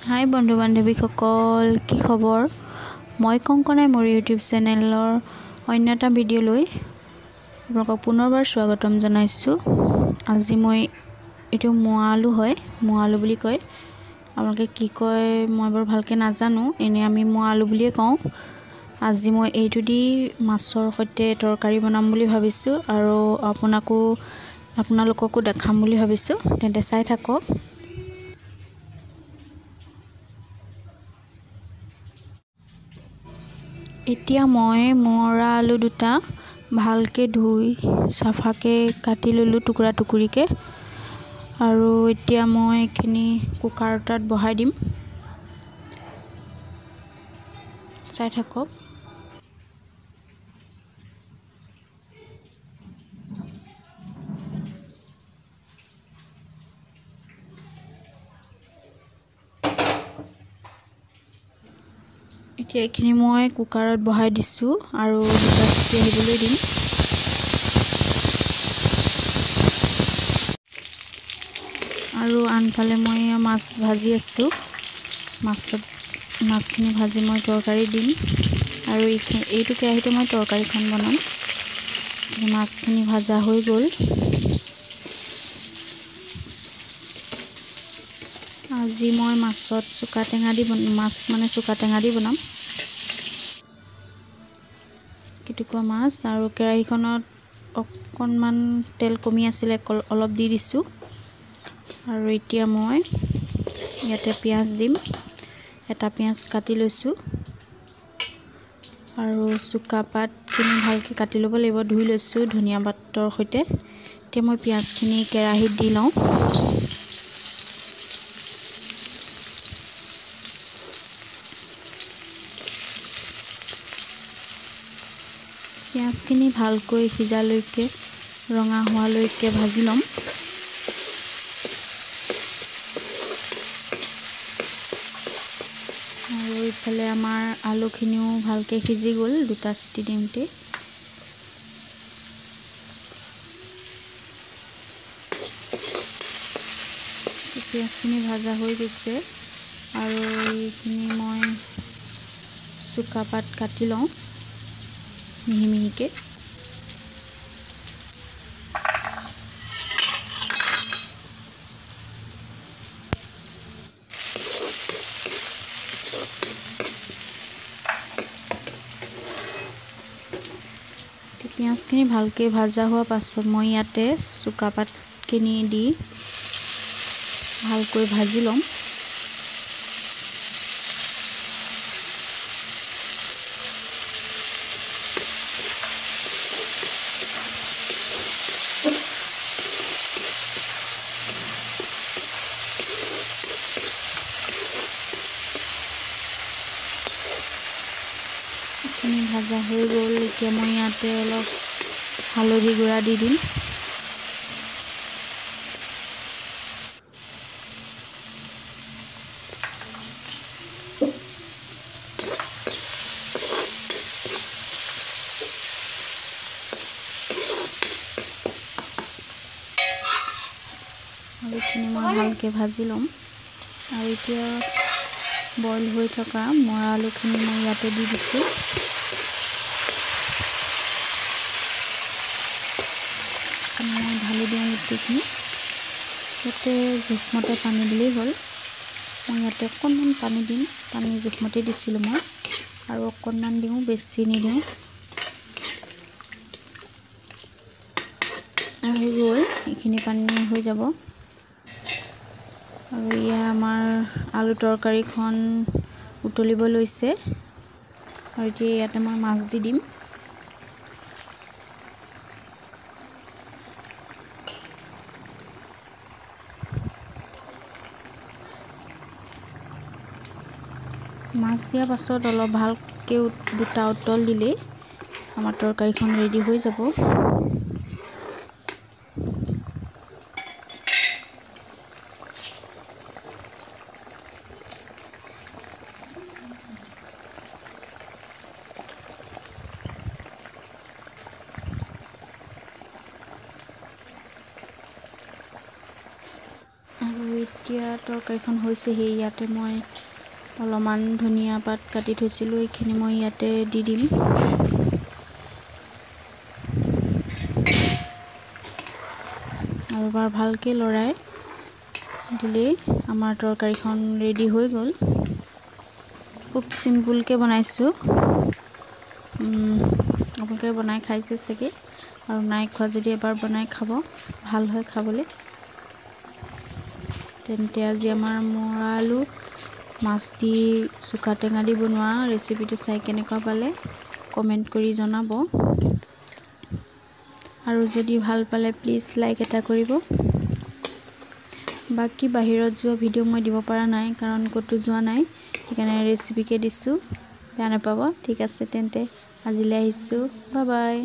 হাই বন্ধু বান্ধৱীসকল, কি খবৰ? মই কংকনাই মোৰ ইউটিউব চেনেলৰ অন্য এটা ভিডিঅ' লৈ আপোনালোকক পুনৰবাৰ স্বাগতম জনাইছোঁ। আজি মই এইটো মোৱা আলু হয়, মোৱা আলু বুলি কয়। আপোনালোকে কি কয় মই বৰ ভালকৈ নাজানো, এনেই আমি মোৱা আলু বুলিয়ে কওঁ। আজি মই এইটো দি মাছৰ সৈতে তৰকাৰী বনাম বুলি ভাবিছোঁ আৰু আপোনালোককো দেখাম বুলি ভাবিছোঁ, তেন্তে চাই থাকক। এতিয়া মই মৰা আলু দুটা ভালকৈ ধুই চাফাকৈ কাটি ল'লোঁ টুকুৰা টুকুৰিকৈ। আৰু এতিয়া মই এইখিনি কুকাৰ এটাত বহাই দিম, চাই থাকক। এতিয়া এইখিনি মই কুকাৰত বহাই দিছোঁ আৰু দুটা চিটি আহিবলৈ দিম। আৰু আনফালে মই মাছ ভাজি আছোঁ, মাছখিনি ভাজি মই তৰকাৰী দিম। আৰু এইটো কেৰাহীতে মই তৰকাৰীখন বনাম। মাছখিনি ভাজা হৈ গ'ল। আজি মই মাছত চুকা টেঙা দি মাছ মানে চুকা টেঙা দি বনাম, কেটুকুৱা মাছ। আৰু কেৰাহীখনত অকণমান তেল কমি আছিলে, অলপ দি দিছোঁ। আৰু এতিয়া মই ইয়াতে পিঁয়াজ দিম, এটা পিঁয়াজ কাটি লৈছোঁ। আৰু চুকা পাতখিনি ভালকৈ কাটি ল'ব লাগিব, ধুই লৈছোঁ ধনিয়া পাতৰ সৈতে। এতিয়া মই পিঁয়াজখিনি কেৰাহীত দি লওঁ। পিঁয়াজখিনি ভালকৈ সিজালৈকে, ৰঙা হোৱালৈকে ভাজি ল'ম। আৰু ইফালে আমাৰ আলুখিনিও ভালকৈ সিজি গ'ল দুটা চিটি দিওঁতে। পিঁয়াজখিনি ভাজা হৈ গৈছে। আৰু এইখিনি মই চুকা পাত কাটি লওঁ মিহি মিহিকৈ। পিঁয়াজখিনি ভালকৈ ভাজা হোৱাৰ পাছত মই ইয়াতে চুকা পাতখিনি দি ভালকৈ ভাজি ল'ম। এইখিনি ভাজা হৈ গ'ল। এতিয়া মই ইয়াতে অলপ হালধি গুড়া দি দিম। আৰু এইখিনি মই ভালকৈ ভাজি ল'ম। আৰু এতিয়া বইল হৈ থকা মৰা আলুখিনি মই ইয়াতে দি দিছোঁ। মই ঢালি দিওঁ গোটেইখিনি। ইয়াতে জোখমতে পানী দিলেই হ'ল। মই ইয়াতে অকণমান পানী দিম, পানী জোখমতে দিছিলোঁ মই, আৰু অকণমান দিওঁ, বেছি নিদিওঁ। আৰু হৈ গ'ল, এইখিনি পানী হৈ যাব। আৰু এয়া আমাৰ আলু তৰকাৰীখন উতলিব লৈছে। আৰু এতিয়া ইয়াতে মই মাছ দি দিম। মাছ দিয়াৰ পাছত অলপ ভালকৈ দুটা উতল দিলেই আমাৰ তৰকাৰীখন ৰেডি হৈ যাব। আৰু এতিয়া তৰকাৰীখন হৈছেহি। ইয়াতে মই অলপমান ধনিয়া পাত কাটি থৈছিলোঁ, এইখিনি মই ইয়াতে দি দিম। আৰু এবাৰ ভালকৈ লৰাই দিলেই আমাৰ তৰকাৰীখন ৰেডি হৈ গ'ল। খুব চিম্পুলকৈ বনাইছোঁ। আপোনালোকে বনাই খাইছে চাগে, আৰু নাই খোৱা যদি এবাৰ বনাই খাব, ভাল হয় খাবলৈ। তেন্তে আজি আমাৰ মৰা আলু মাছ দি চুকা টেঙা দি বনোৱা ৰেচিপিটো চাই কেনেকুৱা পালে কমেণ্ট কৰি জনাব। আৰু যদি ভাল পালে প্লিজ লাইক এটা কৰিব। বাকী বাহিৰত যোৱা ভিডিঅ' মই দিব পৰা নাই, কাৰণ ক'তো যোৱা নাই, সেইকাৰণে ৰেচিপিকে দিছোঁ, বেয়া নাপাব। ঠিক আছে, তেন্তে আজিলৈ আহিছোঁ, বাই বাই।